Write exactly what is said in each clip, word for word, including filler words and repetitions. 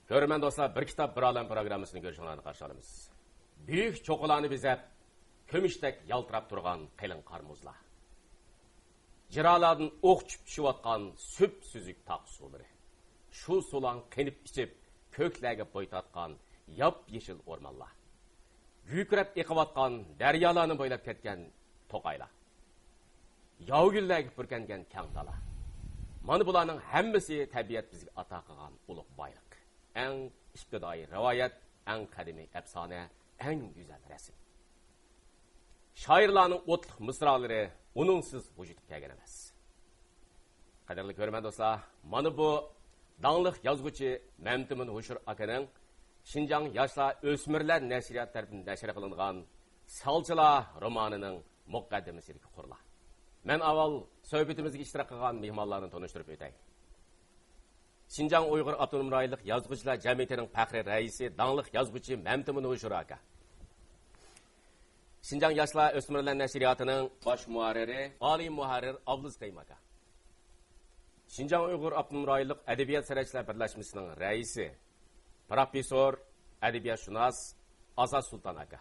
كۆرۈرمەن دوستلار، بىر كىتاب، بىر ئالەم پروگراممىسىنى كۆرۈشۈڭلارنى قارشى ئالىمىز. بۈيۈك چوققىلارنى بېزەپ، كۈمۈشتەك يالتىراپ تۇرغان قېلىن قار مۇزلار. جىرالاردىن ئوق چۈشۈپ چۈشۈۋاتقان سۈپسۈزۈك تاغ سۇلىرى. شۇ سۇلارنى قېنىپ ئىچىپ، كۆكلەرگە بوي تارتقان ياپيېشىل ئورمانلار. گۈركىرەپ ئېقىۋاتقان دەريالارنى بويلاپ كەتكەن توقايلار. ياۋا گۈللەرگە پۈركەنگەن كەڭ دالا. مانا بۇلارنىڭ ھەممىسى تەبىئەت بىزگە ئاتا قىلغان ئۇلۇغ بايلىق. ئەڭ ئىپتىدائىي رىۋايەت، ئەڭ قەدىمىي ئەپسانە، ئەڭ گۈزەل رەسىم. شائىرلارنىڭ ئوتلۇق مىسرالىرى ئۇنىڭسىز ۋۇجۇدقا كەلگەن ئەمەس. قەدىرلىك كۆرۈرمەن دوستلار، مانا بۇ داڭلىق يازغۇچى مەمتىمىن ھوشۇر ئاكىنىڭ شىنجاڭ ياشلار ئۆسمۈرلەر نەشرىياتى تەرىپىدىن نەشر قىلىنغان سالچىلار رومانىنىڭ مۇقەددىمىسىدىكى قۇرلار. مەن ئاۋۋال سۆھبىتىمىزگە ئىشتىراك قىلغان مېھمانلارنى تونۇشتۇرۇپ ئۆتەي. شىنجاڭ ئۇيغۇر ئاپتونوم رايونلۇق يازغۇچىلار جەمئىيىتىنىڭ پەخرىي رەئىسى، داڭلىق يازغۇچى مەمتىمىن ھوشۇر ئاكا. شىنجاڭ ياشلار ئۆسمۈرلەر نەشرىياتىنىڭ باش مۇھەررىرى، ئالىي مۇھەررىر ئابلىز كەيىم ئاكا. شىنجاڭ ئۇيغۇر ئاپتونوم رايونلۇق ئەدەبىيات سەنئەتچىلەر بىرلەشمىسىنىڭ رەئىسى، پروفېسسور، ئەدەبىياتشۇناس ئازاد سۇلتان ئاكا.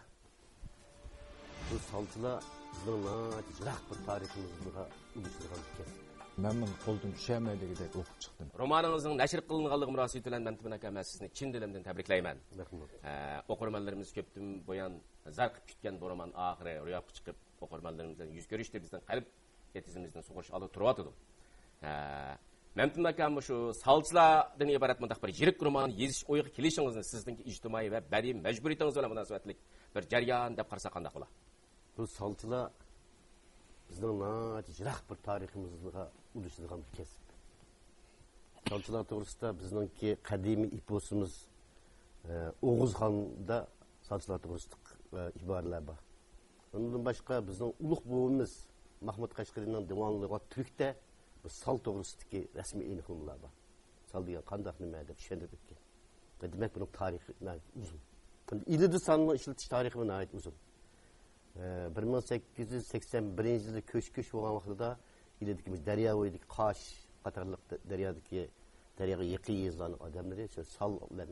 بۇ سالچىلار بىزنىڭ ناھايىتى يىراق بىر تارىخىمىزغا ئۇلىشىدىغان بىر كەسىپ. مەن بۇنى قولدىن چۈشەرمەيدىغۇدەك ئوقۇپ چىقتىم. رومانىڭىزنىڭ نەشر قىلىنغانلىقى مۇناسىۋىتى بىلەن مەمتىمىن ئاكا، مەن سىزنى چىن دىلىمدىن تەبرىكلەيمەن. رەھمەت. ئە، ئوقۇرمەنلىرىمىز كۆپتىن بۇيان زارىقىپ كۈتكەن بۇ رومان ئاخىرى روياپقا چىقىپ، ئوقۇرمەنلىرىمىز بىلەن يۈز كۆرۈشتى، بىزنىڭ قەلب ئېتىزىمىزدىن سۇغۇرۇش ئالدىدا تۇرۇۋاتىدۇ. ھە، مەمتىمىن ئاكا، مۇشۇ سالچىلاردىن ئىبارەت مۇنداق بىر يىرىك رومان يېزىش ئويىغا كېلىشىڭىزنى سىزنىڭكى ئىجتىمائىي ۋە بەدىئىي مەجبۇرىيىتىڭىز بىلەن مۇناسىۋەتلىك بىر جەريان دەپ قارىساق قانداق بولا؟ بۇ سالچىلار بىزنىڭ ناھايىتى يىراق بىر تارىخىمىزغا ئۇلىشىدىغان بىر كەسىپ. سالچىلار توغرىسىدا بىزنىڭكى قەدىمىي ئېپوسىمىز، ئە، ئوغۇزخاندا سالچىلار توغرىسىدا، ئە، ئىبارىلەر بار. ئۇنىڭدىن باشقا بىزنىڭ ئۇلۇغ بوۋىمىز مەھمۇد قەشقىرىنىڭ دىۋانى لۇغەت تۈركتە بۇ سال توغرىسىدىكى رەسمىي ئېنىقلىمىلار بار. سال دېگەن قانداق نېمە دەپ چۈشەندۈرۈپ ئۆتكەن. دېمەك، بۇنىڭ تارىخى ناھايىتى ئۇزۇن. ئىلىدە ساننىڭ ئىشلىتىش تارىخى ناھايىتى ئۇزۇن. ئە، بىر مىڭ سەككىز يۈز سەكسەن بىرىنچى يىلى كۆچ كۆچ بولغان ۋاقتىدا ئىلىدىكى دەريا بويىدىكى قاش قاتارلىق دەريادىكى، دەرياغا يېقىن يېزىلارنىڭ ئادەملىرى شۇ سال بىلەن،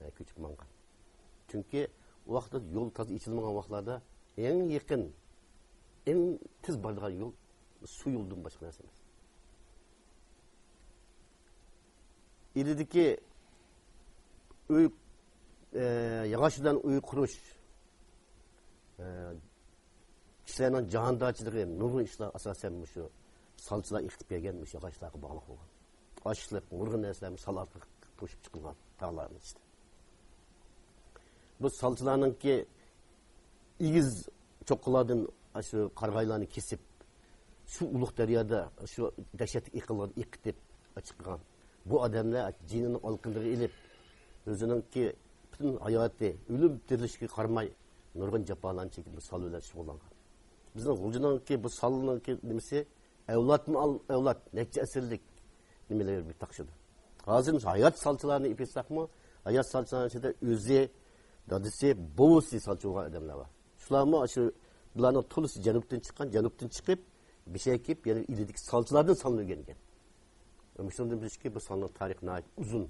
ئە، كۆچۈپ ماڭغان. چۈنكى ئۇ ۋاقىتتا يول تازا ئېچىلمىغان ۋاقىتلاردا ئەڭ يېقىن، ئەڭ تېز بارىدىغان يول سۇ يولىدىن باشقا نەرسە ئەمەس. ئىلىدىكى ئۆي، ئە، ياغاچ بىلەن ئۆي قۇرۇش، ئە، كىشىلەرنىڭ جاھاندارچىلىقى، نۇرغۇن ئىشلار ئاساسەن مۇشۇ سالچىلار ئېقىتىپ كەلگەن مۇشۇ ياغاچلارغا باغلىق بولغان. ئاشلىق، نۇرغۇن نەرسىلەرمۇ سال ئارقىلىق توشۇپ چىقىلغان تاغلارنىڭ ئىچىدە. بۇ سالچىلارنىڭكى ئېگىز چوققىلاردىن شۇ قارىغايلارنى كېسىپ، شۇ ئۇلۇغ دەريادا شۇ دەھشەتلىك ئېقىنلاردا ئېقىتىپ چىققان بۇ ئادەملەر جېنىنى ئالىقىنىغا ئېلىپ، ئۆزىنىڭكى پۈتۈن ھاياتى، ئۆلۈم تىرىلىشىگە قارىماي، نۇرغۇن جاپالارنى چېكىپ، بۇ سال بىلەن شۇغۇللانغان. بىزنىڭ غۇلجىنىڭكى بۇ سالنىڭكى نېمىسى، ئەۋلادمۇ ئەۋلاد، نەچچە ئەسىرلىك نېمىلەر بىر تاقىشىدۇ. ھازىر مۇشۇ ھايات سالچىلارنى ئېلىپ ئېيتساقمۇ، ھايات سالچىلارنىڭ ئىچىدە ئۆزى، دادىسى، بوۋىسى سالچى بولغان ئادەملەر بار. شۇلارمۇ شۇ، بۇلارنىڭ تولىسى جەنۇبتىن چىققان، جەنۇبتىن چىقىپ، بېشەگە كېلىپ، يەنە ئىلىدىكى سالچىلاردىن سالنى ئۆگەنگەن. مۇشۇندىن بىلىشكى، بۇ سالنىڭ تارىخى ناھايىتى ئۇزۇن.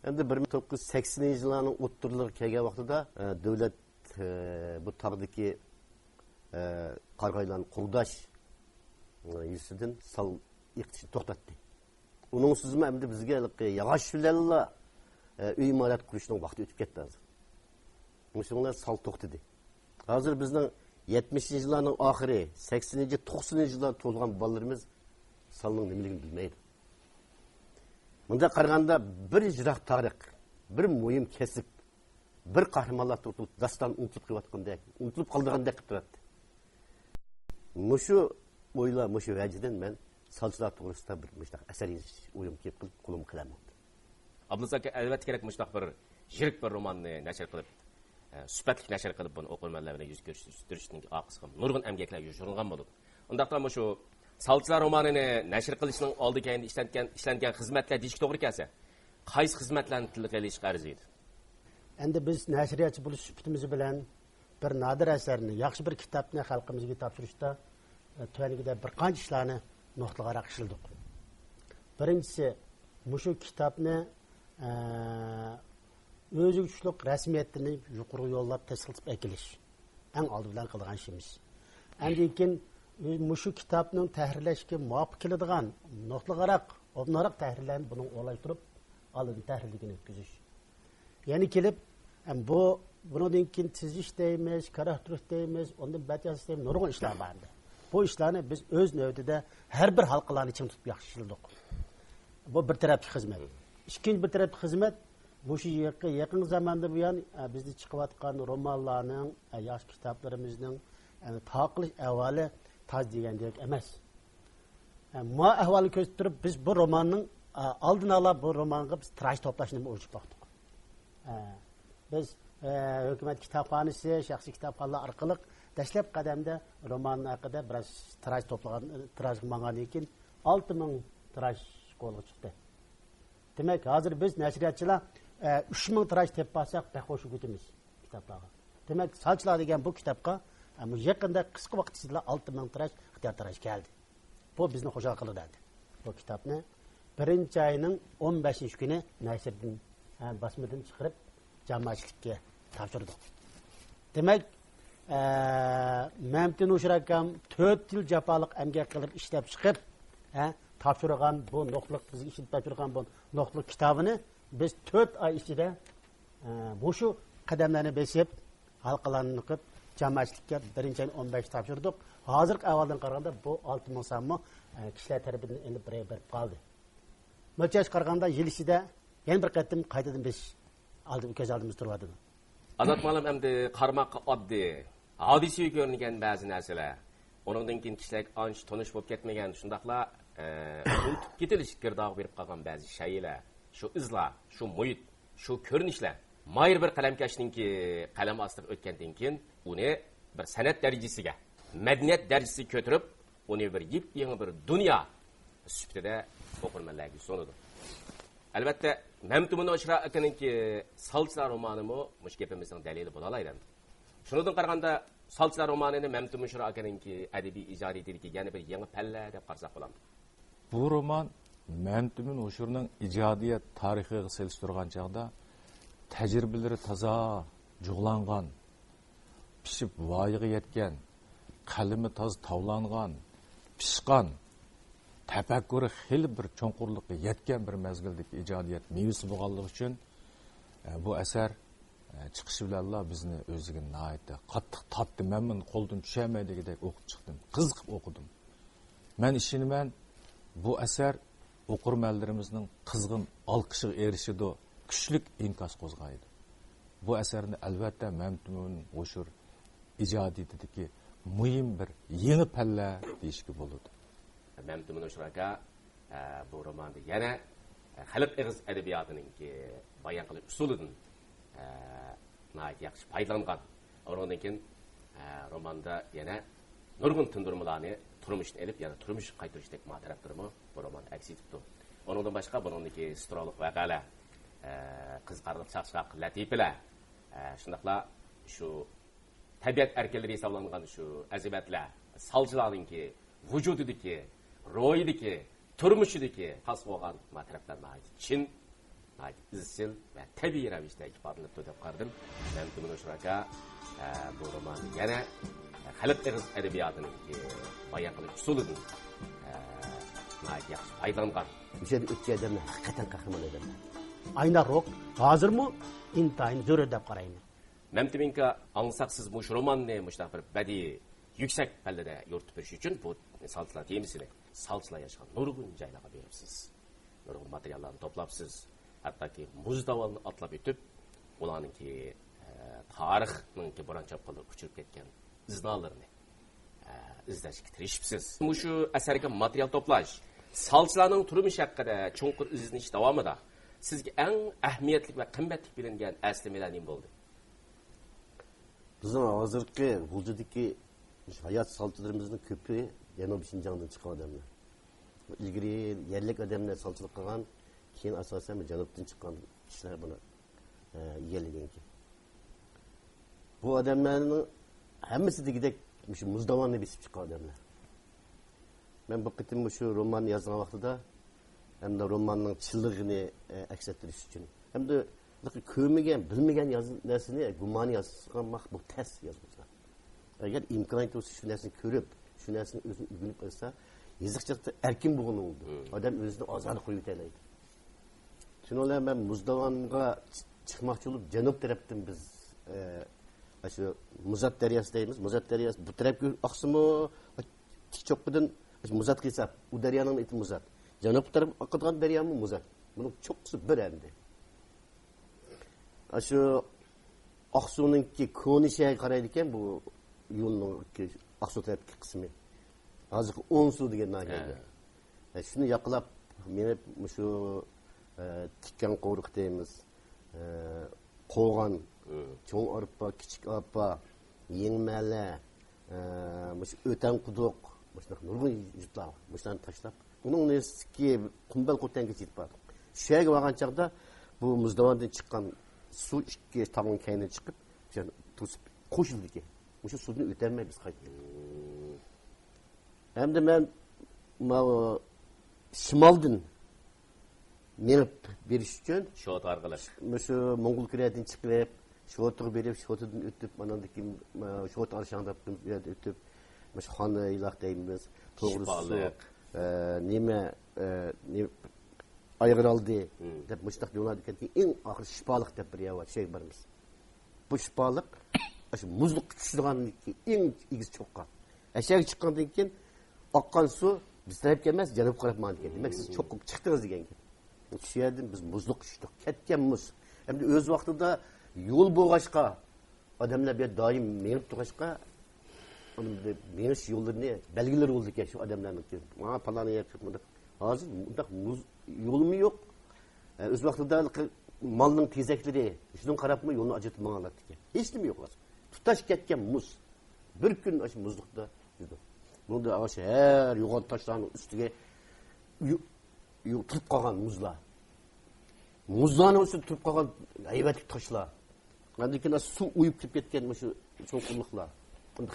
ئەمدى بىر مىڭ توققۇز يۈز سەكسىنىنچى يىللارنىڭ ئوتتۇرىلىرىغا كەلگەن ۋاقتىدا، ئە، دۆلەت، ئە، بۇ تاغدىكى، ئە، قارىغايلارنى قوغداش، ئە، يۈزىسىدىن سال ئېقىتىشنى توختاتتى. ئۇنىڭسىزمۇ ئەمدى بىزگە ھېلىقى ياغاچ بىلەنلا، ئە، ئۆي ئىمارەت قۇرۇشنىڭ ۋاقتى ئۆتۈپ كەتتى ھازىر. مۇشۇنىڭ بىلەن سال توختىدى. ھازىر بىزنىڭ يەتمىشىنچى يىللارنىڭ ئاخىرى، سەكسىنىنچى، توقسىنىنچى يىللاردا تۇغۇلغان بالىلىرىمىز سالنىڭ نېمىلىكىنى بىلمەيدۇ. مۇنداق قارىغاندا، بىر يىراق تارىخ، بىر مۇھىم كەسىپ، بىر قەھرىمانلار توغرىسىدا داستان ئۇنتۇلۇپ قېلىۋاتقاندەك، ئۇنتۇلۇپ قالىدىغاندەك قىلىپ تۇراتتى. مۇشۇ ئويلار، مۇشۇ ۋەجىدىن مەن سالچىلار توغرىسىدا بىر مۇشۇنداق ئەسەر يېزىش ئويۇم كېلىپ قېلىپ، قولۇمغا قەلەم ئالدىم. ئابلىز ئاكا، ئەلۋەتتە كېرەك، مۇشۇنداق بىر يىرىك بىر روماننى نەشر قىلىپ، ئە، سۈپەتلىك نەشر قىلىپ، بۇنى ئوقۇرمەنلەر بىلەن يۈز كۆرۈشتۈرۈشنىڭ ئارقىسىغا نۇرغۇن ئەمگەكلەر يوشۇرۇنغان بولىدۇ. ئۇنداقتا مۇشۇ سالچىلار رومانىنى نەشر قىلىشنىڭ ئالدى كەينىدە ئىشلەنگەن، ئىشلەنگەن خىزمەتلەر دېيىشكە توغرا كەلسە، قايسى خىزمەتلەرنى تىلغا ئېلىشقا ئەرزىيدۇ؟ ئەمدى بىز نەشرىياتچى بولۇش سۈپىتىمىز بىلەن بىر نادىر ئەسەرنى، ياخشى بىر كىتابنى خەلقىمىزگە تاپشۇرۇشتا، ئە، تۆۋەندىكىدەك بىر قانچە ئىشلارنى نۇقتىلىق ئىشلىدۇق. بىرىنچىسى، مۇشۇ كىتابنى ئە، ئۆزىگە تۇشلۇق رەسمىيەتنى يۇقىرىغا يوللاپ تەستىقلىتىپ ئەكېلىش ئەڭ ئالدى بىلەن قىلىدىغان ئىشىمىز. ئاندىن كېيىن مۇشۇ كىتابنىڭ تەھرىرلەشكە مۇۋاپىق كېلىدىغان نۇقتىغا ئايرىق، ئوبدانراق تەھرىرلەرنى بۇنىڭ ئورۇنلاشتۇرۇپ، ئالدىن تەھرىرلىكىنى ئۆتكۈزۈش. يەنە كېلىپ، ئەم، بۇ، بۇنىڭدىن كېيىن تىزىش دەيمىز، كارىكتۇرىست دەيمىز، ئۇندىن بەت ياساش دەيمىز، نۇرغۇن ئىشلار بار ئىدى. بۇ ئىشلارنى بىز ئۆز نۆۋىتىدە ھەر بىر ھالقىلارنى چىڭ تۇتۇپ ياخشى ئىشلىدۇق. بۇ بىر تەرەپلىك خىزمەت. ئىككىنچى بىر تەرەپلىك خىزمەت، مۇشۇ يېقى-، يېقىنقى زاماندا بۇيان، ئە، بىزدە چىقىۋاتقان رومانلارنىڭ، ئە، ياخشى كىتابلىرىمىزنىڭ، ئە، تارقىلىش ئەھۋالى تاز دېگەندەك ئەمەس. ئە، ما ئەھۋالنى كۆزىتىپ تۇرۇپ، بىز بۇ روماننىڭ، ئە، ئالدىن ئالا بۇ رومانغا بىز تىراژ توپلاشنى ئويلىشىپ باقتۇق. ئە، بىز، ئە، ھۆكۈمەت كىتابخانىسى، شەخسىي كىتابخانىلار ئارقىلىق دەسلەپ قەدەمدە رومان ھەققىدە بىراز تىراژ توپلىغان، تىراژغا ماڭغاندىن كېيىن، ئالتە مىڭ تىراژ قولغا چىقتى. دېمەك، ھازىر بىز نەشرىياتچىلار، ئە، ئۈچ مىڭ تىراژ تېپىپ بارساق، بەك خوش كېتىمىز كىتابلارغا. دېمەك، سالچىلار دېگەن بۇ كىتابقا، ئە، مۇشۇ يېقىندا قىسقا ۋاقىت ئىچىدىلا ئالتە مىڭ تىراژ، ئىختىيار تىراژ كەلدى. بۇ بىزنى خۇشال قىلدى دەدى. بۇ كىتابنى بىرىنچى ئاينىڭ ئون بەشىنچى كۈنى نەشردىن، ھە، باسمىدىن چىقىرىپ، جامائەتچىلىككە تاپشۇردۇق. دېمەك، ئە، مەمتىمىن ھوشۇر ئاكام تۆت يىل جاپالىق ئەمگەك قىلىپ ئىشلەپ چىقىپ، ھە، تاپشۇرغان بۇ نۇقتىلىق، بىزگە ئىشلىتىپ تاپشۇرغان بۇ نۇقتىلىق كىتابىنى بىز تۆت ئاي ئىچىدە، ئە، مۇشۇ قەدەملەرنى بېسىپ، ھالقىلارنى نۇقۇپ، جامائەتچىلىككە بىرىنچى ئاينىڭ ئون بەشىدە تاپشۇردۇق. ھازىرقى ئەھۋالدىن قارىغاندا، بۇ ئالتە مىڭ سانمۇ، ئە، كىشىلەر تەرىپىدىن ئېلىپ بېرىپ قالدى. مۆلچەرگە قارىغاندا، يىل ئىچىدە يەنە بىر قېتىم قايتىدىن بېسىش ئالدى، كۆز ئالدىمىزدا تۇرۇۋاتىدۇ. ئازات مۇئەللىم، ئەمدى قارىماققا ئاددىي، ھادىسىگە كۆرۈنگەن بەزى نەرسىلەر، ئۇنىڭدىن كېيىن كىشىلەرگە ئانچە تونۇش بولۇپ كەتمىگەن، شۇنداقلا، ئە، ئۇنتۇپ كېتىلىش گىردابىغا بېرىپ قالغان بەزى شەيئىلەر، شۇ ئىزلار، شۇ مۇھىت، شۇ كۆرۈنۈشلەر ماھىر بىر قەلەمكەشنىڭكى قەلەم ئاستىغا ئۆتكەندىن كېيىن، ئۇنى بىر سەنئەت دەرىجىسىگە، مەدەنىيەت دەرىجىسىگە كۆتۈرۈپ، ئۇنى بىر يېپيېڭى بىر دۇنيا سۈپىتىدە ئوقۇرمەنلەرگە سۇنىدۇ. ئەلۋەتتە، مەمتىمىن ھوشۇر ئاكىنىڭكى سالچىلار رومانىمۇ مۇشۇ گېپىمىزنىڭ دەلىلى بولالايدۇ. شۇنىڭدىن قارىغاندا، سالچىلار رومانىنى مەمتىمىن ھوشۇر ئاكىنىڭكى ئەدەبىي ئىجادىيىتىدىكى يەنە بىر يېڭى پەللە دەپ قارىساق بولامدۇ؟ بۇ رومان مەمتىمىن ھوشۇرنىڭ ئىجادىيەت تارىخىغا سېلىشتۇرغان چاغدا تەجرىبىلىرى تازا جۇغلانغان، پىشىپ ۋايىغا يەتكەن، قەلىمى تازا تاۋلانغان، پىشقان، تەپەككۇرى خېلى بىر چوڭقۇرلۇققا يەتكەن بىر مەزگىلدىكى ئىجادىيەت مېۋىسى بولغانلىقى ئۈچۈن، ئە، بۇ ئەسەر، ئە، چىقىشى بىلەنلا بىزنى ئۆزىگە ناھايىتى قاتتىق تارتتى. مەن بۇنى قولدىن چۈشۈرمەي دېگۈدەك ئوقۇپ چىقتىم. قىزىقىپ ئوقۇدۇم. مەن ئىشىنىمەن، بۇ ئەسەر ئوقۇرمەنلىرىمىزنىڭ قىزغىن ئالقىشىغا ئېرىشىدۇ، كۈچلۈك ئىنكاس قوزغايدۇ. بۇ ئەسەرنى ئەلۋەتتە مەمتىمىن ھوشۇر ئىجادىيىتىدىكى مۇھىم بىر يېڭى پەللە دېيىشكە بولىدۇ. مەمتىمىن ھوشۇر ئاكا، ئە، بۇ روماندا يەنە، ئە، خەلق ئېغىز ئەدەبىياتىنىڭكى بايان قىلىش ئۇسۇلىدىن، ئە، ناھايىتى ياخشى پايدىلانغان. ئۇنىڭدىن كېيىن، ئە، روماندا يەنە نۇرغۇن تىندۇرمىلارنى تۇرمۇشتىن ئېلىپ، يەنە تۇرمۇشقا قايتۇرۇشتەك ما تەرەپلىرىمۇ بۇ روماندا ئەكس ئېتىپتۇ. ئۇنىڭدىن باشقا، بۇنىڭدىكى سترولۇق ۋەقەلەر، ئە، قىزىقارلىق چاقچاق، لەتىپىلەر، ئە، شۇنداقلا شۇ تەبىئەت ئەركىنلىرى ھېسابلانغان شۇ ئەزىمەتلەر، سالچىلارنىڭكى ۋۇجۇدىدىكى، روھىدىكى، تۇرمۇشىدىكى خاس بولغان ما تەرەپلەر ناھايىتى چىن، ناھايىتى ئىزچىل ۋە تەبىئىي رەۋىشتە ئىپادىلىنىپتۇ دەپ قارىدىم. مەمتىمىن ھوشۇر ئاكا، ئە، بۇ روماندا يەنە خەلق ئېغىز ئەدەبىياتىنىڭكى بايان قىلىش ئۇسۇلىدىن، ئە، ناھايىتى ياخشى پايدىلانغان. مۇشۇ يەردە ئۆتكەن ئادەملەر ھەقىقەتەن قەھرىمان ئادەملەر. ئاينا روھ ھازىرمۇ ئىنتايىن زۆرۈر دەپ قارايمەن. مەمتىمىنكا، ئاڭلىساق سىز مۇشۇ روماننى مۇشۇنداق بىر بەدىئىي، يۈكسەك پەللىدە يورۇتۇپ بېرىش ئۈچۈن بۇ سالچىلار تېمىسىنى، سالچىلار ياشىغان نۇرغۇن جايلارغا بېرىپسىز. نۇرغۇن ماتېرىياللارنى توپلاپسىز. ھەتتاكى مۇز داۋاننى ئاتلاپ ئۆتۈپ، ئۇلارنىڭكى، ئە، تارىخنىڭكى بوران چاپقۇنلىرىغا ئۇچۇپ كەتكەن ئىزنالىرىنى، ئە، ئىزدەشكە تىرىشىپسىز. مۇشۇ ئەسەرگە ماتېرىيال توپلاش، سالچىلارنىڭ تۇرمۇشى ھەققىدە چوڭقۇر ئىزدىنىش داۋامىدا سىزگە ئەڭ ئەھمىيەتلىك ۋە قىممەتلىك بىلىنگەن ئەسلىمىلەر نېمە بولدى؟ بىزنىڭ ھازىرقى غۇلجىدىكى ھايات سالچىلىرىمىزنىڭ كۆپى جەنۇبىي شىنجاڭدىن چىققان ئادەملەر. ئىلگىرى يەرلىك ئادەملەر سالچىلىق قىلغان، كېيىن ئاساسەن جەنۇبتىن چىققان كىشىلەر بۇنى، ئە، ئىگىلىگەنكەن. بۇ ئادەملەرنىڭ ھەممىسى دېگۈدەك مۇشۇ مۇز داۋاننى بېسىپ چىققان ئادەملەر. مەن بۇ قېتىم مۇشۇ روماننى يازغان ۋاقتىدا ھەمدە روماننىڭ چىللىقىنى، ئە، ئەكس ئەتتۈرۈش ئۈچۈن. ھەمدە كۆرمىگەن، بىلمىگەن ياز-، نەرسىنى گۇمانىي يازماق بۇ تەس يازغۇچىلار. ئەگەر ئىمكانىيىتى بولسا، شۇ نەرسىنى كۆرۈپ، شۇ نەرسىنى ئۆزىنى ئۆگىنىپ ئالسا، يېزىقچىلىقتا ئەركىن بولغىلى بولىدۇ. ئادەم ئۆزىنى ئازادە قويۇۋېتەلەيدۇ. شۇنىڭ بىلەن مەن مۇزداۋانغا چىقماقچى بولۇپ، جەنۇب تەرەپتىن بىز، ئە، شۇ مۇزات دەرياسى دەيمىز. مۇزات دەرياسى بۇ تەرەپكە ئاقسىمۇ، تىك چوققىدىن مۇزاتقا ھېساب. ئۇ دەريانىڭ ئېتى مۇزات. جەنۇب تەرەپ ئاقىدىغان دەريامۇ مۇزات. بۇنىڭ چوققىسى بىر ئەمدى. ئاشۇ ئاقسۇنىڭكى كونا شەھەرگە قارايدىكەن بۇ يولنىڭ ئاقسۇ تەرەپتىكى قىسمى. ھازىرقى ئونسۇ دېگەن ناھىيەگە. ھە. ئە، شۇنى ياقلاپ مېڭىپ، مۇشۇ، ئە، تىكەن قورۇق دەيمىز، ئە، قوغان، چوڭ ئارپا، كىچىك ئارپا، يېڭى مەھەللە، ئە، مۇشۇ ئۆتەن قۇدۇق، مۇشۇنداق نۇرغۇن يۇرتلار بار. مۇشۇلارنى تاشلاپ، ئۇنىڭ نېرىسىدىكى قۇمبەل قوتەنگىچە يېتىپ باردۇق. شۇ يەرگە بارغان چاغدا بۇ مۇزداۋاندىن چىققان سۇ ئىككى تاغنىڭ كەينىدىن چىقىپ، شۇ توسۇپ قوشۇلىدىكەن. مۇشۇ سۇدىن ئۆتەلمەي بىز قايتتۇق. ھەمدە مەن ماۋۇ شىمالدىن مېڭىپ بېرىش ئۈچۈن شوتا ئارقىلىق. مۇشۇ موڭغۇل كۈرەدىن چىقىپ، شوتىغا بېرىپ، شوتىدىن ئۆتۈپ، ئاناندىن كېيىن، ئە، شوتا ئارشاڭ دەپ يەردە ئۆتۈپ، مۇشۇ خانئېيلاق دەيمىز، توغرىسى شىپالىق. ئە، نېمە، ئە، نېمە، ئايغىرئالدى دەپ مۇشۇنداق يوللاردىن كەتكەن ئەڭ ئاخىرى شىپالىق دەپ بىر يەر بار، شۇ يەرگە بارىمىز. بۇ شىپالىق، ئاشۇ مۇزلۇققا چۈشىدىغان ئەڭ ئېگىز چوققا. ئەشەگە چىققاندىن كېيىن ئاققان سۇ بىز تەرەپكە ئەمەس، جەنۇبقا قاراپ ماڭىدىكەن. دېمەك، سىز چوقۇم چىقتىڭىز دېگەن گەپ. شۇ يەردىن بىز مۇزلۇققا چۈشتۇق. كەتكەن مۇز. ئەمدى ئۆز ۋاقتىدا يول بولغاچقا، ئادەملەر بۇ يەردە دائىم مېڭىپ تۇرغاچقا، ئۇنىڭ بىر مېڭىش يوللىرىنى بەلگىلىرى بولىدىكەن شۇ ئادەملەرنىڭكى. ماڭا پالان يەر چىقمىدى. ھازىر مۇنداق مۇز يولمۇ يوق. ئە، ئۆز ۋاقتىدا مالنىڭ تېزەكلىرى، شۇنىڭغا قاراپمۇ يولنى ئاجرىتىپ ماڭالايدىكەن. ھېچنېمە يوق ھازىر. تۇتاش كەتكەن مۇز. بىر كۈن ئاشۇ مۇزلۇقتا يۈردۇق. بۇندا ئاشۇ ھەر يوغان تاشلارنىڭ ئۈستىگە يۇ-، يۇ-، تۇرۇپ قالغان مۇزلار. مۇزلارنىڭ ئۈستىدە تۇرۇپ قالغان ھەيۋەتلىك تاشلار. ئاندىن كېيىن سۇ ئۇيۇپ كېلىپ كەتكەن مۇشۇ چوڭقۇرلۇقلار.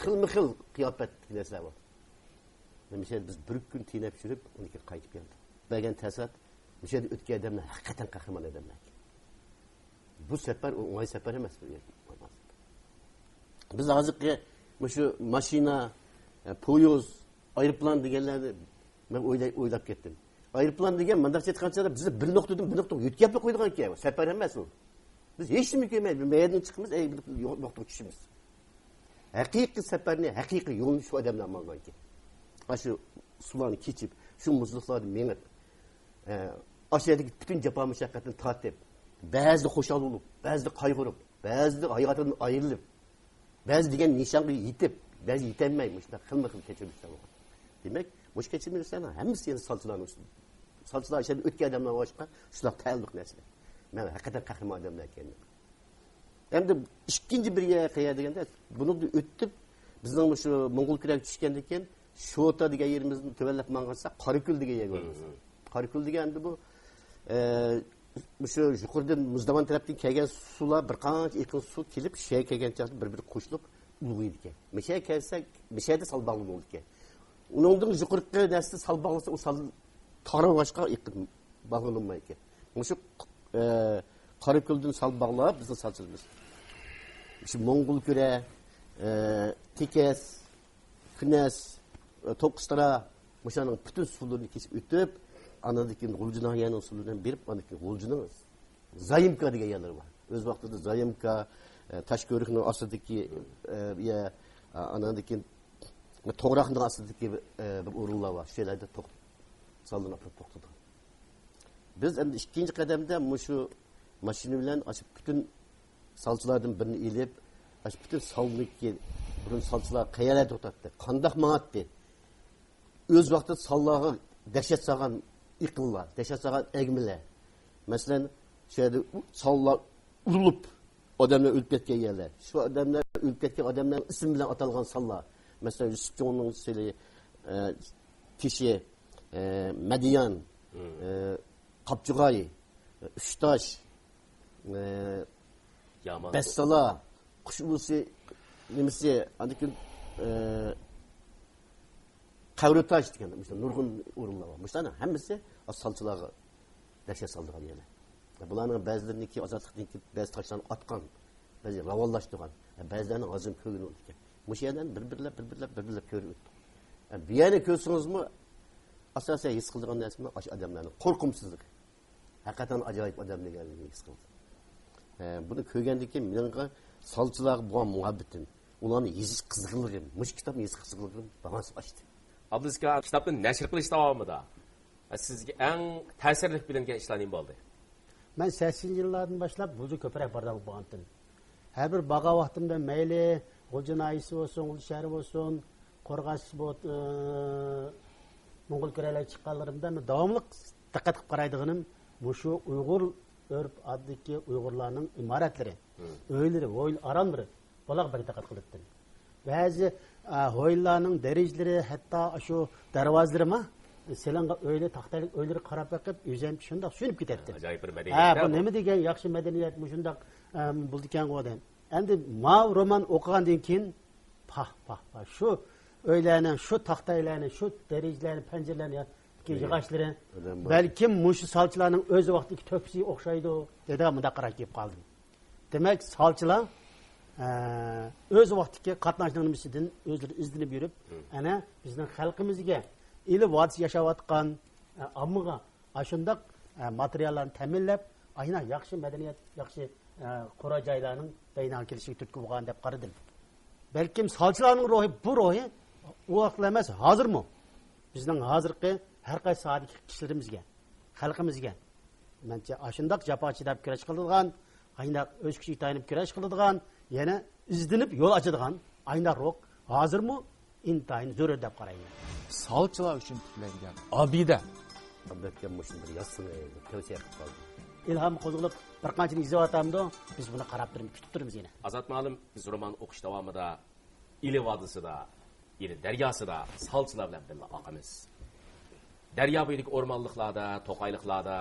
خىلمۇ خىل قىياپەتلىك نەرسىلەر بار. مەن مۇشۇ يەردە بىز بىر كۈن تېنەپ يۈرۈپ، ئۇنىڭ كېيىن قايتىپ كەلدۇق. بەرگەن تەسىرات، مۇشۇ يەردە ئۆتكەن ئادەملەر ھەقىقەتەن قەھرىمان ئادەملەر. بۇ سەپەر ئۇ ئوڭاي سەپەر ئەمەس. بۇ يەر. بىز ھازىرقى مۇشۇ ماشىنا، ئە، پويىز، ئايروپىلان دېگەنلەرنى مەن ئويلاي-، ئويلاپ كەتتىم. ئايروپىلان دېگەن مۇنداق ئېيتقان چاغدا بىزنى بىر نۇقتىدىن بىر نۇقتىغا يۆتكەپلا قويىدىغان گەپ، سەپەر ئەمەس ئۇ. بىز ھېچنېمە كۆرمەيمىز. مەيدىن چىقىمىز، ئەي، بىر نۇقتىغا چۈشىمىز. ھەقىقىي سەپەرنى، ھەقىقىي يولنى شۇ ئادەملەر ماڭغانكەن. ئاشۇ سۇلارنى كېچىپ، شۇ مۇزلۇقلاردا مېڭىپ، ئە، ئاشۇ يەردىكى پۈتۈن جاپا مۇشەققەتنى تارتىپ، بەزىدە خۇشال بولۇپ، بەزىدە قايغۇرۇپ، بەزىدە ھاياتىدىن ئايرىلىپ، بەزى دېگەن نىشانغا يېتىپ، بەزى يېتەلمەي، مۇشۇنداق خىلمۇ خىل كەچۈرمىشلەر بولغان. دېمەك، مۇشۇ كەچۈرمىشلەرنىڭ ھەممىسى يەنە سالچىلارنىڭ ئۈستىدە. سالچىلار ئىچىدە ئۆتكەن ئادەملەر بولغاچقا، شۇنداق تەئەللۇق نەرسىلەر. مەن ھەقىقەتەن قەھرىمان ئادەملەر ئىكەن. ئەمدى ئىككىنچى بىر يەر قەيەر دېگەندە، بۇنىڭدىن ئۆتۈپ، بىزنىڭ مۇشۇ موڭغۇل كۈرەگە چۈشكەندىن كېيىن، شوتا دېگەن يېرىمىزدىن تۆۋەنلەپ ماڭغانساق، قاراكۆل دېگەن يەرگە بارىمىز. قاراكۆل دېگەن ئەمدى بۇ، ئە، مۇشۇ يۇقىرىدىن مۇزداۋان تەرەپتىن كەلگەن سۇلار، بىر قانچە ئېقىن سۇ كېلىپ، شۇ يەرگە كەلگەن چاغدا بىر-بىرىگە قوشۇلۇپ ئۇلغىيىدىكەن. مۇشۇ يەرگە كەلسەك، مۇشۇ يەردە سال باغلىنىدىكەن. ئۇنىڭدىن يۇقىرىقى نەرسىدە سال باغلىسا، ئۇ سال تارالغاچقا ئېقىن باغلىنالمايدىكەن. مۇشۇ، ئە، قاراكۆلدىن سال باغلاپ، بىزنىڭ سالچىلىرىمىز. مۇشۇ موڭغۇلكۈرە، ئە، تېكەس، كۈنەس، ئە، توققۇزتارا، مۇشۇلارنىڭ پۈتۈن سۇلىرىنى كېسىپ ئۆتۈپ، ئاندىن كېيىن غۇلجا ناھىيەنىڭ سۇلىرى بىلەن بېرىپ، ئاندىن كېيىن غۇلجىنىڭ زايومكا دېگەن يەرلىرى بار. ئۆز ۋاقتىدا زايومكا، ئە، تاشكۆۋرۈكنىڭ ئاستىدىكى، ئە، يە، ئا-، ئاناندىن كېيىن توغراقنىڭ ئاستىدىكى، ئە، بىر ئورۇنلار بار. شۇ يەرلەردە توق-، ساللىنىپ توختىدى. بىز ئەمدى ئىككىنچى قەدەمدە مۇشۇ ماشىنا بىلەن ئاشۇ پۈتۈن سالچىلاردىن بىرنى ئېلىپ، ئاشۇ پۈتۈن سالنىكى بۇرۇن سالچىلار قەيەرلەردە توختاتتى، قانداق ماڭاتتى؟ ئۆز ۋاقتىدا ساللارغا دەھشەت سالغان ئېقىنلار، دەھشەت سالغان ئەگمىلەر. مەسىلەن، شۇ يەردە ئۇ-، ساللار ئۇرۇلۇپ، ئادەملەر ئۆلۈپ كەتكەن يەرلەر. شۇ ئادەملەر ئۆلۈپ كەتكەن ئادەملەرنىڭ ئىسمى بىلەن ئاتالغان ساللار. مەسىلەن، يۈسۈپ چوڭنىڭ سېلى، ئە، تېشى، ئە، مەدىيان، ئە، قاپچىغاي، ئۈچتاش، ئە، يامان. بەسسالا، قۇش ئۇۋىسى، نېمىسى، ئاندىن كېيىن، ئە، قەۋرىتاش دېگەن مۇشۇ نۇرغۇن ئورۇنلار بار. مۇشۇلارنىڭ ھەممىسى سالچىلارغا دەھشەت سالىدىغان يەرلەر. بۇلارنىڭ بەزىلىرىنىڭكى ئازادلىقتىن كېيىن بەزى تاشلارنى ئاتقان، بەزى راۋانلاشتۇرغان، بەزىلەرنىڭ ھازىر كۆرگىنى ئىكەن. مۇشۇ يەرلەرنى بىر-بىرلەپ، بىر-بىرلەپ، بىر-بىرلەپ كۆرۈپ ئۆتتۇق. بۇ يەرنى كۆرسىڭىزمۇ، ئاساسەن ھېس قىلىدىغان نەرسىمۇ ئاشۇ ئادەملەرنىڭ قورقۇمسىزلىقى. ھەقىقەتەن ئاجايىپ ئادەم دېگەنلىكىنى ھېس قىلدىم. ھە، بۇنى كۆرگەندىن كېيىن مېنىڭ سالچىلارغا بولغان مۇھەببىتىم، ئۇلارنى يېزىش قىزغىنلىقىم، مۇشۇ كىتابنى يېزىش قىزغىنلىقىم بارغانسېرى ئاشتى. ئابدۇزىكى ئاكا، كىتابنى نەشر قىلىش داۋامىدا سىزگە ئەڭ تەسىرلىك بىلىنگەن ئىشلار نېمە بولدى؟ مەن سەكسىنىنچى يىللاردىن باشلاپ بۇزۇ كۆپرەك بارغان بولغانتىم. ھەر بىر بارغان ۋاقتىمدا مەيلى غۇلجا ناھىيەسى بولسۇن، غۇلجا شەھىرى بولسۇن، قورغاس بولۇت-، ئى، موڭغۇل كۈرەلەرگە چىققانلىرىمدا مەن داۋاملىق دىققەت قىلىپ قارايدىغىنىم مۇشۇ ئۇيغۇر ئۆرپ-ئادىتىدىكى ئۇيغۇرلارنىڭ ئىمارەتلىرى، ئۆيلىرى، ھويلا ئاراملىرى، بۇلارغا بەك دىققەت قىلاتتىم. بەزى، ئە، ھويلىلارنىڭ دېرىزىلىرى، ھەتتا شۇ دەرۋازىلىرىمۇ سېلىنغان ئۆيلەر، تاختايلىق ئۆيلىرىگە قاراپ بېقىپ، ئۆزۈم شۇنداق سۆيۈنۈپ كېتەتتىم. ئاجايىپ بىر ھە، مەدەنىيەت بۇ بۇ. نېمە دېگەن ياخشى مەدەنىيەت، مۇشۇنداق، ئەم، بولىدىكەنغۇ دەپ. ئەمدى ماۋۇ رومان ئوقۇغاندىن كېيىن، پاھ، پاھ، پاھ، شۇ ئۆيلەرنىڭ، شۇ تاختايلارنىڭ، شۇ دېرىزىلەرنىڭ، پەنجىرىلەرنىڭ يا-، ياغاچلىرى، ئادەم بار. بەلكىم مۇشۇ سالچىلارنىڭ ئۆز ۋاقتىدىكى تۆھپىسىگە ئوخشايدۇ، دەيدىغان مۇنداق قارار كېلىپ قالدىم. دېمەك، سالچىلار، ئە، ئۆز ۋاقتىدىكى قاتناشنىڭ نېمىسىدىن ئۆزلىرى ئىزدىنىپ يۈرۈپ، ئەنە، بىزنىڭ خەلقىمىزگە، ئىلى ۋادىسى ياشاۋاتقان، ئە، ئاممىغا ئاشۇنداق، ئە، ماتېرىياللارنى تەمىنلەپ، ئاينا ياخشى مەدەنىيەت، ياخشى، ئە، قورا جايلارنىڭ بەينىغا كېلىشىگە تۈرتكە بولغان دەپ قارىدىم. بەلكىم سالچىلارنىڭ روھى، بۇ روھى ئۇ ۋاقىتلا ئەمەس، ھازىرمۇ بىزنىڭ ھازىرقى ھەر قايسى ساھەدىكى كىشىلىرىمىزگە، خەلقىمىزگە، مەنچە، ئاشۇنداق جاپا چىداپ كۈرەش قىلىدىغان، ئاينداق ئۆز كۈچىگە تايىنىپ كۈرەش قىلىدىغان، يەنە ئىزدىنىپ يول ئاچىدىغان ئاينداق روھ ھازىرمۇ ئىنتايىن زۆرۈر دەپ قارايمەن. سالچىلار ئۈچۈن تىكلەنگەن ئابىدە. ئابلەتكە مۇشۇنى بىر يازسىڭىز دەپ تەۋسىيە قىلىپ قالدىم. ئىلھام قوزغىلىپ، بىر قانچىنى يېزىۋاتامدۇ؟ بىز بۇنى قاراپ تۇرىمىز، كۈتۈپ تۇرىمىز يەنە. ئازات مۇئەللىم، بىز رومان ئوقۇش داۋامىدا ئىلى ۋادىسىدا، ئىلى دەرياسىدا سالچىلار بىلەن بىللە ئاقىمىز. دەريا بويىدىكى ئورمانلىقلاردا، توقايلىقلاردا،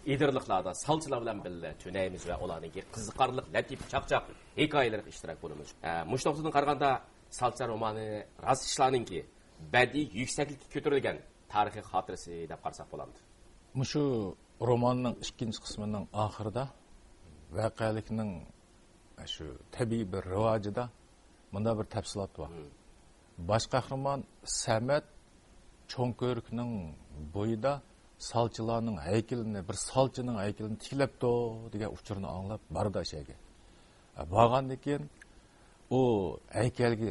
ئېدىرلىقلاردا سالچىلار بىلەن بىللە تۈنەيمىز ۋە ئۇلارنىڭكى قىزىقارلىق لەتىپە چاقچاق ھېكايىلىرىغا ئىشتىراك قىلىمىز. ئە، مۇشۇ نۇقتىدىن قارىغاندا، سالچىلار رومانى راست ئىشلارنىڭكى بەدىئىي يۈكسەكلىككە كۆتۈرۈلگەن تارىخىي خاتىرىسى دەپ قارىساق بولامدۇ؟ مۇشۇ روماننىڭ ئىككىنچى قىسمىنىڭ ئاخىرىدا ۋەقەلىكنىڭ شۇ تەبىئىي بىر راۋاجىدا مۇنداق بىر تەپسىلات بار. باش قەھرىمان سەمەت چوڭ كۆۋرۈكنىڭ بويىدا سالچىلارنىڭ ھەيكىلىنى، بىر سالچىنىڭ ھەيكىلىنى تىكلەپتۇ دېگەن ئۇچۇرنى ئاڭلاپ بارىدۇ ئاشۇ يەرگە. بارغاندىن كېيىن ئۇ ھەيكەلگە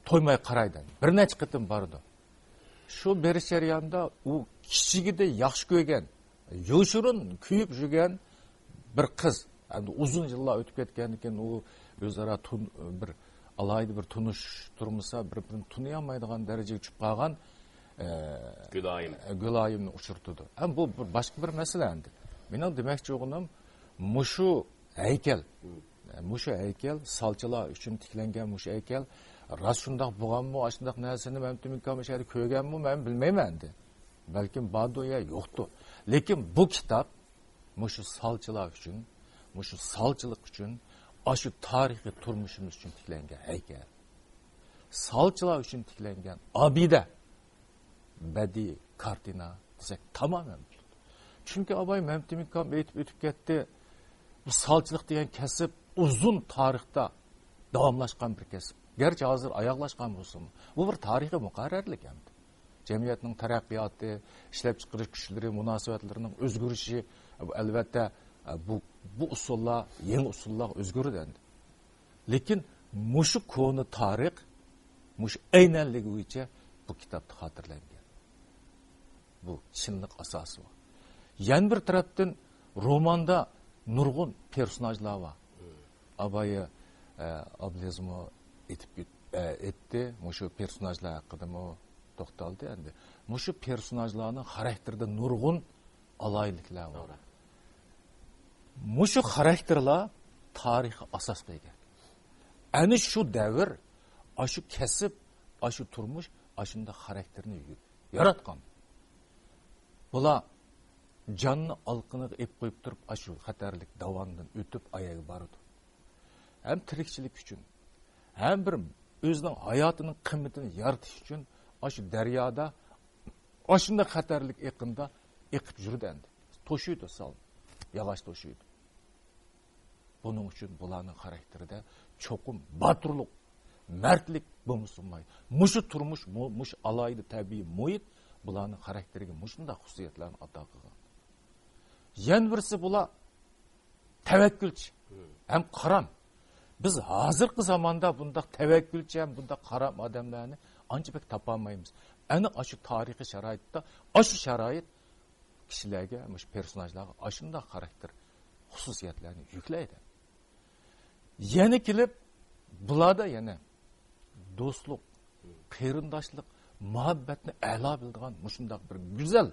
تويماي قارايدۇ. بىر نەچچە قېتىم بارىدۇ. شۇ بېرىش جەريانىدا ئۇ كىچىكىدە ياخشى كۆرگەن، يوشۇرۇن كۆيۈپ يۈرگەن بىر قىز. ئەمدى ئۇزۇن يىللار ئۆتۈپ كەتكەندىن كېيىن ئۇ ئۆزئارا تون-، بىر ئالاھىدە بىر تونۇشتۇرمىسا، بىر-بىرىنى تونۇيالمايدىغان دەرىجىگە چۈشۈپ قالغان، ئە، گۈلايىم. گۈلايىمنى ئۇچرىتىدۇ. ئەمما بۇ بىر باشقا بىر مەسىلە ئەمدى. مېنىڭ دېمەكچى بولغىنىم مۇشۇ ھەيكەل. مۇشۇ ھەيكەل، سالچىلار ئۈچۈن تىكلەنگەن مۇشۇ ھەيكەل راست شۇنداق بولغانمۇ، ئاشۇنداق نەرسىنى مەمتىمىن ئاكام ئاشۇ يەردە كۆرگەنمۇ، مەن بىلمەيمەن ئەمدى. بەلكىم باردۇ يا يوقتۇ. لېكىن بۇ كىتاب مۇشۇ سالچىلار ئۈچۈن، مۇشۇ سالچىلىق ئۈچۈن، ئاشۇ تارىخىي تۇرمۇشىمىز ئۈچۈن تىكلەنگەن ھەيكەل. سالچىلار ئۈچۈن تىكلەنگەن ئابىدە. بەدىئىي كارتىنا دېسەك تامامەن بولىدۇ. چۈنكى ئاباي مەمتىمىن ئاكام ئېيتىپ ئۆتۈپ كەتتى، بۇ سالچىلىق دېگەن كەسىپ ئۇزۇن تارىختا داۋاملاشقان بىر كەسىپ. گەرچە ھازىر ئاياغلاشقان بولسىمۇ، بۇ بىر تارىخىي مۇقەررەرلىك ئەمدى. جەمئىيەتنىڭ تەرەققىياتى، ئىشلەپچىقىرىش كۈچلىرى، مۇناسىۋەتلىرىنىڭ ئۆزگىرىشى، بۇ ئەلۋەتتە، بۇ، بۇ ئۇسۇللار، يېڭى ئۇسۇللارغا ئۆزگىرىدۇ ئەمدى. لېكىن مۇشۇ كونا تارىخ، مۇشۇ ئەينەنلىكى بويىچە بۇ كىتابتا خاتىرىلەنگەن. بۇ چىنلىق ئاساسى بار. يەنە بىر تەرەپتىن روماندا نۇرغۇن پېرسوناژلار بار. ئابايى، ئە، ئابلىزمۇ ئېيتىپ ئۆت-، ئە، ئېيتتى، مۇشۇ پېرسوناژلار ھەققىدىمۇ توختالدى ئەمدى. مۇشۇ پېرسوناژلارنىڭ خاراكتېرىدا نۇرغۇن ئالاھىدىلىكلەر بار. توغرا. مۇشۇ خاراكتېرلار تارىخقا ئاساسقا ئىگە. ئەنە شۇ دەۋر، ئاشۇ كەسىپ، ئاشۇ تۇرمۇش، ئاشۇنداق خاراكتېرنى ياراتقان. بۇلار جاننى ئالىقىنىغا ئېلىپ قويۇپ تۇرۇپ، ئاشۇ خەتەرلىك داۋاندىن ئۆتۈپ، ئايەگە بارىدۇ. ھەم تىرىكچىلىك ئۈچۈن، ھەم بىر ئۆزىنىڭ ھاياتىنىڭ قىممىتىنى يارىتىش ئۈچۈن ئاشۇ دەريادا، ئاشۇنداق خەتەرلىك ئېقىندا ئېقىپ يۈرىدۇ ئەمدى. توشۇيدۇ سالنى، ياغاچ توشۇيدۇ. بۇنىڭ ئۈچۈن بۇلارنىڭ خاراكتېرىدە چوقۇم باتۇرلۇق، مەردلىك بولمىسا بولمايدۇ. مۇشۇ تۇرمۇش، مۇ-، مۇشۇ ئالاھىدە تەبىئىي مۇھىت بۇلارنىڭ خاراكتېرىگە مۇشۇنداق خۇسۇسىيەتلەرنى ئاتا قىلغان. يەنە بىرسى، بۇلار تەۋەككۈلچى ھەم قارام. بىز ھازىرقى زاماندا بۇنداق تەۋەككۈلچى ھەم بۇنداق قارام ئادەملەرنى ئانچە بەك تاپالمايمىز. ئەنە ئاشۇ تارىخىي شارائىتتا، ئاشۇ شارائىت كىشىلەرگە، مۇشۇ پېرسوناژلارغا ئاشۇنداق خاراكتېر خۇسۇسىيەتلەرنى يۈكلەيدۇ. يەنە كېلىپ، بۇلاردا يەنە دوستلۇق، قېرىنداشلىق، مۇھەببەتنى ئەلا بىلىدىغان مۇشۇنداق بىر گۈزەل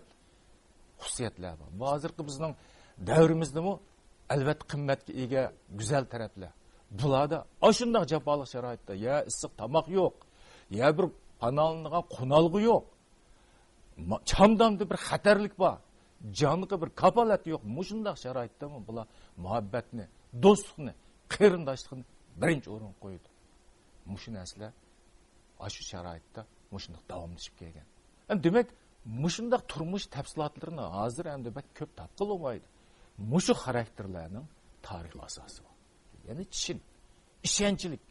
خۇسۇسىيەتلەر بار. بۇ ھازىرقى بىزنىڭ دەۋرىمىزدىمۇ ئەلۋەتتە قىممەتكە ئىگە گۈزەل تەرەپلەر. بۇلاردا ئاشۇنداق جاپالىق شارائىتتا يا ئىسسىق تاماق يوق، يا بىر پاناھلىنىدىغان قونالغۇ يوق. ما-، چامدامدا بىر خەتەرلىك بار، جانغا بىر كاپالەت يوق. مۇشۇنداق شارائىتتىمۇ بۇلار مۇھەببەتنى، دوستلۇقنى، قېرىنداشلىقنى بىرىنچى ئورۇنغا قويىدۇ. مۇشۇ نەرسىلەر ئاشۇ شارائىتتا مۇشۇنداق داۋاملىشىپ كەلگەن. ئەمدى دېمەك، مۇشۇنداق تۇرمۇش تەپسىلاتلىرىنى ھازىر ئەمدى بەك كۆپ تاپقىلى بولمايدۇ. مۇشۇ خاراكتېرلەرنىڭ تارىخىي ئاساسى بار. يەنى چىن، ئىشەنچلىك.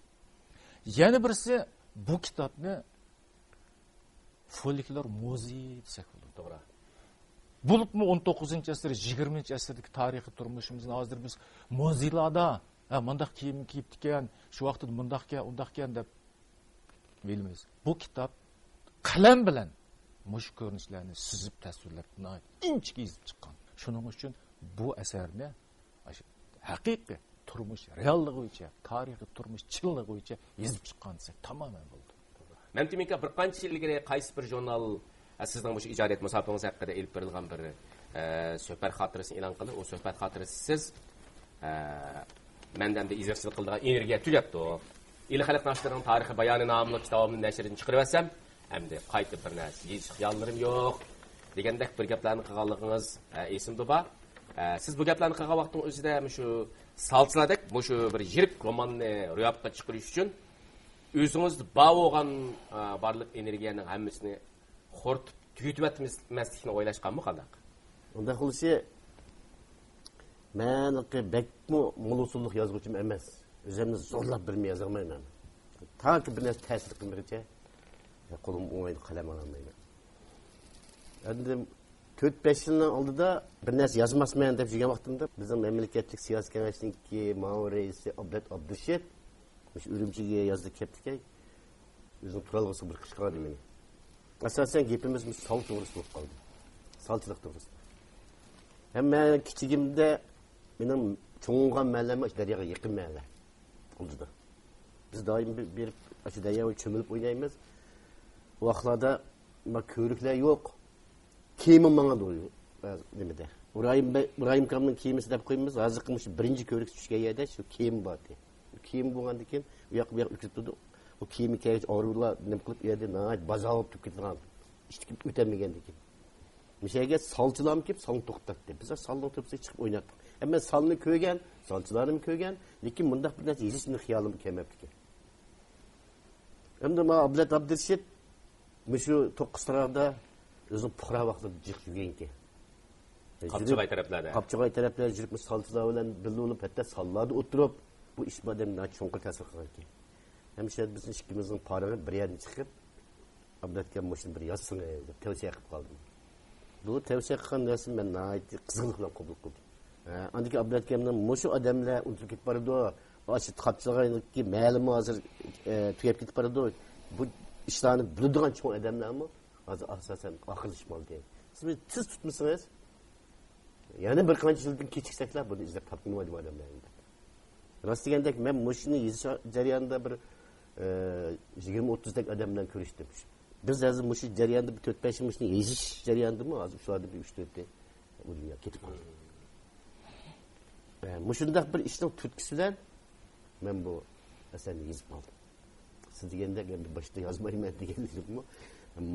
يەنە بىرسى، بۇ كىتابنى فولكلور مۇزېيى دېسەك بولىدۇ. توغرا. بولۇپمۇ ئون توققۇزىنچى ئەسىر، يىگىرمىنچى ئەسىردىكى تارىخىي تۇرمۇشىمىزنى ھازىر بىز مۇزېيلاردا، ھە، مۇنداق كىيىم كىيىپتىكەن، شۇ ۋاقىتتا مۇنداقكەن، ئۇنداقكەن دەپ بىلىمىز. بۇ كىتاب قەلەم بىلەن مۇشۇ كۆرۈنۈشلەرنى سىزىپ تەسۋىرلەپ، ناھايىتى ئىنچىكە يېزىپ چىققان. شۇنىڭ ئۈچۈن بۇ ئەسەرنى ئاشۇ ھەقىقىي تۇرمۇش رېئاللىقى بويىچە، تارىخىي تۇرمۇش چىنلىقى بويىچە يېزىپ چىققان دېسەك تامامەن بولىدۇ. مەمتىمىن ئاكا، بىر قانچە يىل ئىلگىرى قايسى بىر ژۇرنال، ئە، سىزنىڭ مۇشۇ ئىجادىيەت مۇسابىقىڭىز ھەققىدە ئېلىپ بېرىلغان بىر، ئە، سۆھبەت خاتىرىسىنى ئېلان قىلدى. ئۇ سۆھبەت خاتىرىسى سىز، ئە، مەندە ئەمدى يېزىقچىلىق قىلىدىغان ئېنېرگىيە تۈگەپتۇ. ئىلى خەلق ناشرىنىڭ تارىخىي بايانى ناملىق كىتابىمنى نەشردىن چىقىرىۋەتسەم، ئەمدى قايتا بىر نەرسە يېزىش خىياللىرىم يوق، دېگەندەك بىر گەپلەرنى قىلغانلىقىڭىز، ئە، ئېسىمدە بار. ئە، سىز بۇ گەپلەرنى قىلغان ۋاقتىڭ ئۆزىدە مۇشۇ سالچىلاردەك مۇشۇ بىر يىرىك روماننى روياپقا چىقىرىش ئۈچۈن ئۆزىڭىزدە بار بولغان، ئە، بارلىق ئېنېرگىيەنىڭ ھەممىسىنى خورىتىپ تۈگىتىۋەتمەسلىكنى ئويلاشقانمۇ قانداق؟ ئۇنداق بولۇشى، مەن بەكمۇ مول ئۇسۇللۇق يازغۇچىم ئەمەس. ئۆزۈمنى زورلاپ بىرنېمە يازالمايمەن. تاكى بىر نەرسە تەسىر قىلمىغىچە قولۇم ئوڭايدا قەلەم ئالالمايمەن. ئەمدى تۆت-بەش يىلنىڭ ئالدىدا بىر نەرسە يازماسمەن دەپ يۈرگەن ۋاقتىمدا، بىزنىڭ مەملىكەتلىك سىياسىي كېڭەشنىڭكى مۇئاۋىن رەئىسى ئابلەت ئابدۇرېشىت مۇشۇ ئۈرۈمچىگە يازدا كەپتىكەن. ئۆزىنىڭ تۇرالغۇسىغا بىر قىچقىرىۋالدى مېنى. ئاساسەن گېپىمىز مۇشۇ سال توغرىسىدا بولۇپ قالدى. سالچىلىق توغرىسىدا. ھەم مەن كىچىكىمدە مېنىڭ چوڭ بولغان مەھەللەم ئاشۇ دەرياغا يېقىن مەھەللە. ئالدىدا. بىز دائىم بېرىپ ئاشۇ دەرياغا چۆمۈلۈپ ئوينايمىز. ئۇ ۋاقىتلاردا ما كۆۋرۈكلەر يوق. كېمە ماڭىدۇ، ئە، نېمىدە. ئىبراھىم بەي، ئىبراھىم ئاكامنىڭ كېمىسى دەپ قويىمىز. ھازىرقى مۇشۇ بىرىنچى كۆۋرۈك چۈشكەن يەردە شۇ كېمە بار ئىدى. كېمە بولغاندىن كېيىن ئۇ ياققا بۇ ياققا ئۆتۈپ تۇرىدۇ. ئۇ كېمە كەلگەچ ئاغرىۋالار نېمە قىلىپ، ئۇ يەردە ناھايىتى بازارغا تۈگۈپ كېتىدىغان. ئىشتىكىپ ئۆتەلمىگەندىن كېيىن. مۇشۇ يەرگە سالچىلارمۇ كېلىپ، سالنى توختاتتى. بىز سالنىڭ تۆپىسىگە چىقىپ ئويناتتۇق. ئەمما سالنى كۆرگەن، سالچىلارنىمۇ كۆرگەن، لېكىن مۇنداق بىر نەرسە يېزىشنى خىيالىمغا كەلمەپتىكەن. ئەمدى مانا ئابلەت ئابدۇرېشىت مۇشۇ توققۇز تارازدا ئۆزىنىڭ پۇقرا ۋاقتىدا جىق يۈرگەنكەن. قاپچىغاي تەرەپلەردە. قاپچىغاي تەرەپلەردە يۈرۈپ، مۇشۇ سالچىلار بىلەن بىللە بولۇپ، ھەتتا ساللاردا ئولتۇرۇپ، بۇ ئىش بۇ ئادەمگە ناھايىتى چوڭقۇر تەسىر قىلغانكەن. ھەمىشە بىزنىڭ ئىككىمىزنىڭ پارىڭى بىر يەردىن چىقىپ، ئابلەت ئاكام مۇشۇنى بىر يازسىڭىز دەپ تەۋسىيە قىلىپ قالدىم. بۇ تەۋسىيە قىلغان نەرسىنى مەن ناھايىتى قىزغىنلىق بىلەن قوبۇل قىلدىم. ھە، ئاندىن كېيىن ئابلەت ئاكامنىڭ مۇشۇ ئادەملەر ئۇنتۇلۇپ كېتىپ بارىدۇ، ئاشۇ قاپچىغايدىكى مەھەللىمۇ ھازىر، ئە، تۈگەپ كېتىپ بارىدۇ. بۇ ئىشلارنى بىلىدىغان چوڭ ئادەملەرمۇ ھازىر ئاساسەن ئاخىرلىشىپ قالدى. سىز بۇنى تېز تۇتمىسىڭىز، يەنە بىر قانچە يىلدىن كېچىكسەكلا بۇنى ئىزدەپ تاپقىلى بولمايدۇ ئادەملەر. راست دېگەندەك، مەن مۇشۇنى يېزىش جەريانىدا بىر، ئە، يىگىرمە ئوتتۇزدەك ئادەم بىلەن كۆرۈشتۈم. بىز ھازىر مۇشۇ جەرياندا بىر تۆت-بەش يىل مۇشۇنى يېزىش جەريانىدىمۇ ھازىر شۇلاردىن بىر ئۈچ-تۆتى ئۇ دۇنياغا كېتىپ قالدى. ئە، مۇشۇنداق بىر ئىشنىڭ تۈرتكىسى بىلەن مەن بۇ ئەسەرنى يېزىپ قالدىم. سىز دېگەندەك، ئەمدى باشتا يازمايمەن دېگەنلىرىممۇ،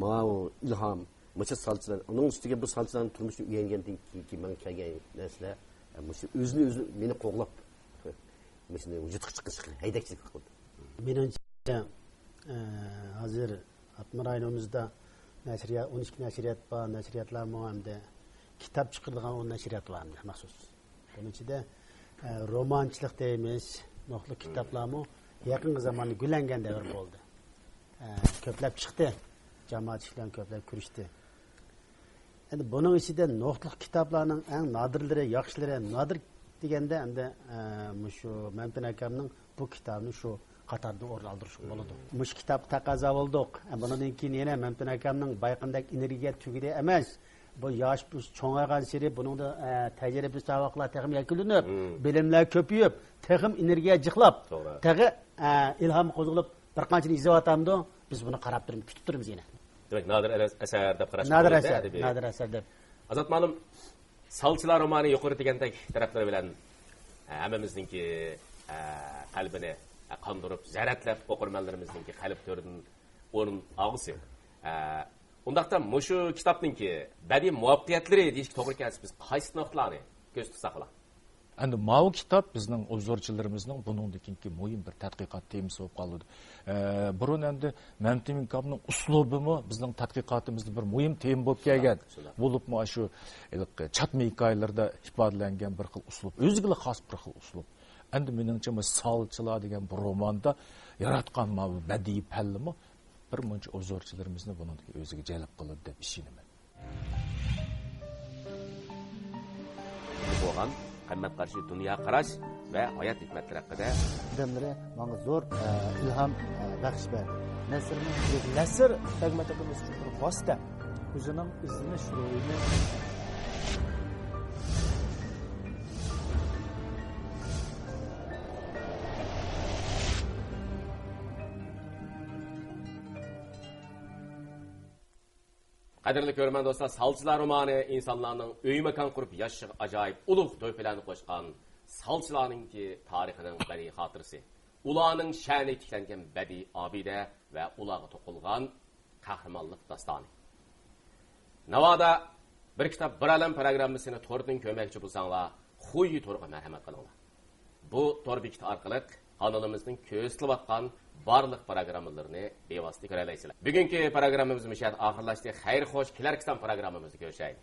ماۋۇ ئىلھام، مۇشۇ سالچىلار، ئۇنىڭ ئۈستىگە بۇ سالچىلارنىڭ تۇرمۇشىنى ئۆگەنگەندىن كېيىنكى ماڭا كەلگەن نەرسىلەر، مۇشۇ ئۆزىنى ئۆزى مېنى قوغلاپ، مۇشۇنى ۋۇجۇدقا چىقىرىشقا ھەيدەكچىلىك قىلدى. مېنىڭچە، ئە، ھازىر ئاپتونوم رايونىمىزدا نەشرىيات، ئون ئىككى نەشرىيات بار، نەشرىياتلارمۇ ھەمدە كىتاب چىقىرىدىغان ئون نەشرىيات بار ھەمدە مەخسۇس. بۇنىڭ ئىچىدە، ئە، رومانچىلىق دەيمىز، نوخلۇق كىتابلارمۇ يېقىنقى زاماندا گۈللەنگەن دەۋر بولدى. ئە، كۆپلەپ چىقتى، جامائەت ئىشلەرنى كۆپلەپ كۆرۈشتى. ئەمدى بۇنىڭ ئىچىدە نوخلۇق كىتابلارنىڭ ئەڭ نادىرلىرى، ياخشىلىرى، نادىر دېگەندە ئەمدى، ئە، مۇشۇ مەمتىن ئاكامنىڭ بۇ كىتابىنى شۇ قاتاردا ئورۇن ئالدۇرۇشقا بولىدۇ. مۇشۇ كىتابقا تەقەززا بولدۇق. ئە، بۇنىڭدىن كېيىن يەنە مەمتىن ئاكامنىڭ بايقىنىدەك ئېنېرگىيە تۈگىدى ئەمەس. بۇ ياش، بۇ چوڭايغانسېرى بۇنىڭدا، ئە، تەجرىبە ساۋاقلار تېخىمۇ يەكۈنلىنىپ، بىلىملەر كۆپىيىپ، تېخىمۇ ئېنېرگىيە جىقلاپ، توغرا. تېخى، ئە، ئىلھام قوزغىلىپ، بىر قانچىنى يېزىۋاتامدۇ؟ بىز بۇنى قاراپ تۇرۇمىز، كۈتۈپ تۇرىمىز يەنە. دېمەك، نادىر ئەس-، ئەسەر دەپ قاراشقا نادىر بولىدۇ، ئەسەر، ئەدەبىي. نادىر ئەسەر دەپ. ئازات مالىم، سالچىلار رومانى يۇقىرى دېگەندەك تەرەپلىرى بىلەن، ئە، ھەممىمىزنىڭكى، ئە، قەلبىنى، ئە، قاندۇرۇپ، زەرەتلەپ، ئوقۇرمەنلىرىمىزنىڭكى قەلب تۆرىدىن ئورۇن ئالغۇسى. ئە، ئۇنداقتا مۇشۇ كىتابنىڭكى بەدىئىي مۇۋەپپەقىيەتلىرى دېيىشكە توغرا كەلسە، بىز قايسى نۇقتىلارنى كۆزدە تۇتساق بولا؟ ئەمدى ماۋۇ كىتاب بىزنىڭ ئوبزورچىلىرىمىزنىڭ بۇنىڭدىن كېيىنكى مۇھىم بىر تەتقىقات تېمىسى بولۇپ قالىدۇ. ئە، بۇرۇن ئەمدى مەمتىمىن كامنىڭ ئۇسلۇبىمۇ بىزنىڭ تەتقىقاتىمىزدا بىر مۇھىم تېما بولۇپ كەلگەن. شۇنداق، شۇنداق. بولۇپمۇ ئاشۇ ھېلىقى چاتما ھېكايىلىرىدا ئىپادىلەنگەن بىر خىل ئۇسلۇب، ئۆزىگىلا خاس بىر خىل ئۇسلۇب. ئەمدى مېنىڭچە، مۇشۇ سالچىلار دېگەن بۇ روماندا ياراتقان ماۋۇ بەدىئىي پەللىمۇ بىر مۇنچە ئوبزورچىلىرىمىزنى بۇنىڭدىكى ئۆزىگە جەلپ قىلىدۇ دەپ ئىشىنىمەن. بولغان قىممەت قارىشى، دۇنيا قاراش ۋە ھايات ھېكمەتلىرى ھەققىدە. قەدەملىرى ماڭا زور، ئە، ئىلھام، ئە، بەخش بەردى. نەسرنىڭ نەسر تەگمەتىكىمىز ئۈچۈن بىر ۋاسىتە. ئۆزىنىڭ ئىزدىنىش روھىنى. قەدىرلىك كۆرۈرمەن دوستلار، سالچىلار رومانى ئىنسانلارنىڭ ئۆي-ماكان قۇرۇپ ياشىشىغا ئاجايىپ ئۇلۇغ تۆھپىلەرنى قوشقان سالچىلارنىڭكى تارىخىنىڭ بەدىئىي خاتىرىسى، ئۇلارنىڭ شەنىگە تىكلەنگەن بەدىئىي ئابىدە ۋە ئۇلارغا توقۇلغان قەھرىمانلىق داستانى. ناۋادا بىر كىتاب، بىر ئالەم پروگراممىسىنى توردىن كۆرمەكچى بولساڭلار، خۇيى تورغا مەرھەمەت قىلىڭلار. بۇ تور بېكىتى ئارقىلىق قانىلىمىزنىڭ كۆرسىتىۋاتقان بارلىق پروگراممىلىرىنى بىۋاسىتە كۆرەلەيسىلەر. بۈگۈنكى پروگراممىمىز مۇشۇ يەردە ئاخىرلاشتى. خەير خوش، كېلەر قېتىم پروگراممىمىزدا كۆرۈشەيلى.